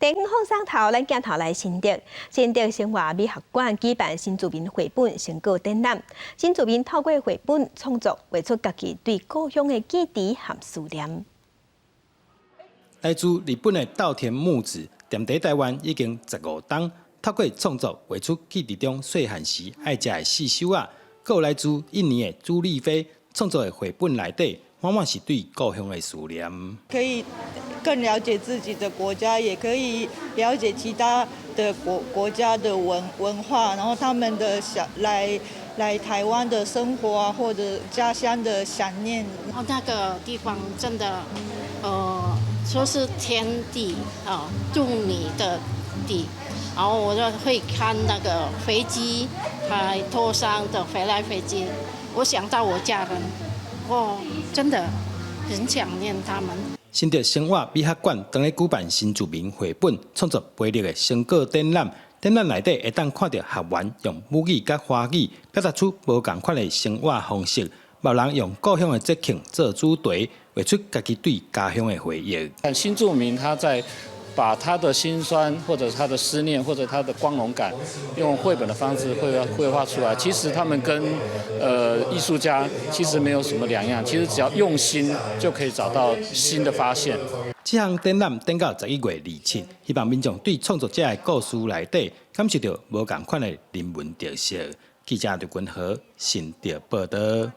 電放送頭，咱鏡頭來新竹，新竹生活美學館舉辦新住民繪本成果展覽。新住民透過繪本創作，畫出家己對故鄉的記憶和思念。來自日本的稻田木子，踮佇台灣已經15冬，透過創作畫出記憶中細漢時愛食的四手仔。閣有來自印尼的朱麗菲創作的繪本內底，往往是對故鄉的思念。可以更了解自己的國家，也可以了解其他的國家的文化，然後他們的想來台灣的生活啊，或者家鄉的想念。然後那個地方真的，說是天地啊，種米的地，然後我就會看那個飛機，在頭上的飛來飛去，我想到我家人，我真的很想念他們。新竹生活美學館當咧舉辦新住民繪本創作培力的成果展覽，展覽內底會當看著學員用母語佮華語表達出無仝款的生活方式，嘛有人用故鄉的節慶做主題，畫出家己對家鄉的回憶。但新住民他在把他的辛酸或者他的思念或者他的光榮感，用繪本的方式繪畫出來。其實他們跟藝術家其實沒有什麼兩樣。其實只要用心，就可以找到新的發現。這項展覽展到11月27，希望民眾對創作者的故事內底感受著無仝款的人文特色。記者劉君和新竹報導。